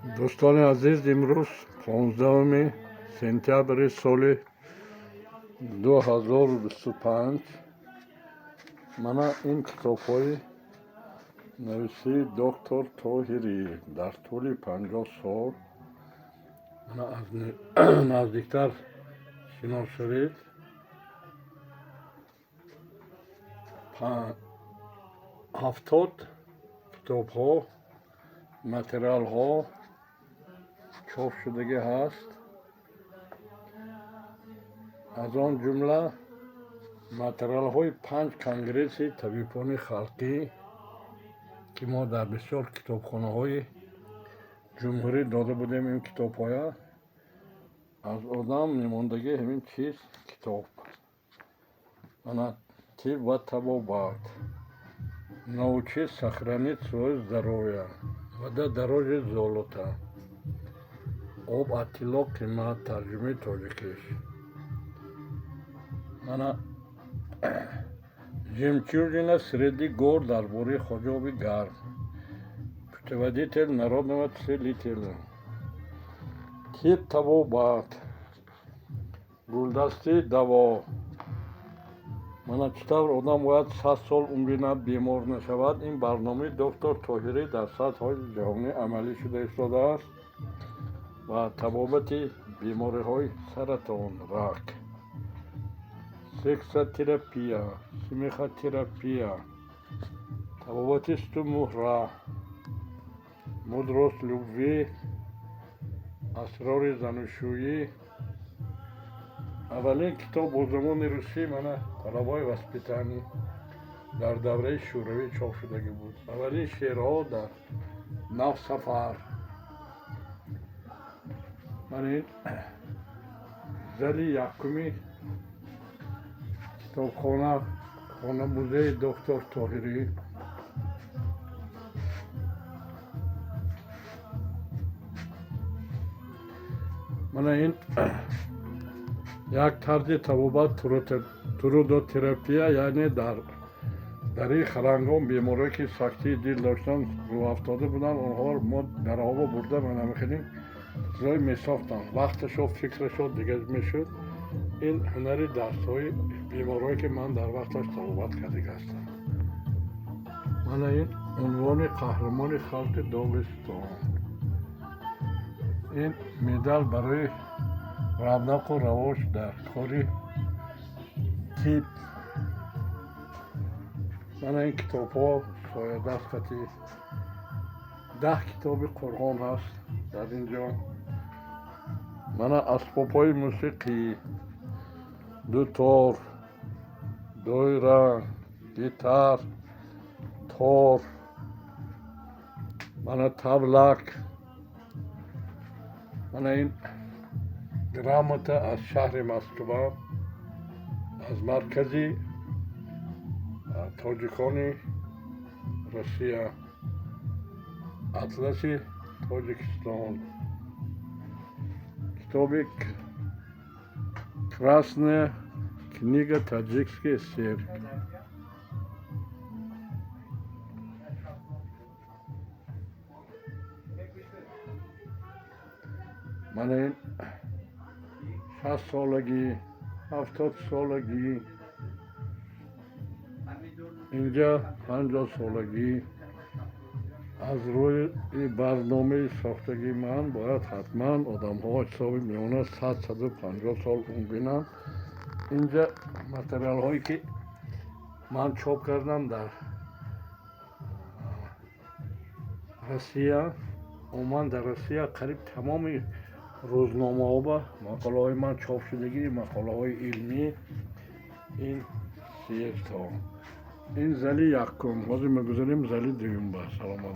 Дӯстони азиз, имрӯз 15 сентябри соли 2025. Мана ин китобҳои нависии доктор Тоҳирӣ дар тӯли 50 сол. Мана, аз наздиктар шинос шавед. 70 китобҳо, материалҳо чоп шудагӣ ҳаст, аз он ҷумла материалҳои панҷ конгресси табибони халқӣ, ки мо дар бисёр китобхонаҳои ҷумҳурӣ дода будем ин китобҳоя. Аз одам мемондагӣ ҳамин чиз китоб. Мана, тиб ва табобат, научись сохранить своё здоровье, вода дороже золота, об аз тилло қимат, тарҷумаи тоҷикиш. Мана, жемчужина среди гор, дар бораи Хоҷоби Гарм, путеводитель народного целителя, тиб, табобат, гулдастаи даво. Мана, чӣ тавр одам бояд 100 сол умр бинад, бемор нашавад. Ин барномаи доктор Тоҳирӣ дар сатҳҳои ҷаҳонӣ амалӣ шуда истодааст ва табобати бемориҳои саратон, рак, сексотерапия, смехотерапия, табобати сутунмӯҳра, мудрость любви, асрори занушӯӣ, аввалин китоб бо забони русӣ, мана, половое воспитание, дар давраи Шӯравӣ чоп шудагӣ буд, аввалин шеърҳо дар Навсафар. Мана, ин зали якуми китобхона, хона музеи доктор Тоҳирӣ. Мана, ин як тарзи табобат, трудотерапия, яъне дар дари харангон беморое ки сактии дил доштанд, рӯҳафтода буданд, онҳоро мо дарҳоба бурда, мана, мехелем чизҳое месохтанд, вақташо, фикрашо дигар мешуд. Ин ҳунари дастҳои беморое ки ман дар вақташ табобат кардага ҳастам. Мана, ин унвони қаҳрамони халқи Доғистон, ин медал барои равнақу равоҷ дар кори тиб. Мана, ин китобҳо соядаст қати 10 китоби Қуръон ҳаст дар ин ҷо. Мана, асбобҳои мусиқӣ: дутор, доира, гитар, тор, мана, таблак. Мана, ин грамота аз шаҳри Москва, аз маркази тоҷикони Россия, атласи Тоҷикистон, китоби Красная книга Таджикской ССР. Мана, ин 60-солагӣ, 70-солагӣ, инҷа 50-солагӣ. Аз рӯи барномаи сохтагии ман бояд ҳатман одамҳо ҳисоби миёна 100, 150 сол умр бинанд. Инҷа материалҳое ки ман чоп кардам дар Россия, умуман дар Россия қариб тамоми рӯзномаҳо ба мақолаҳои ман чоп шудагӣ, мақолаҳои илмӣ. Ин съездҳо, ин зали якум. Ҳозир мегузарем зали дуюм. Ба саломат.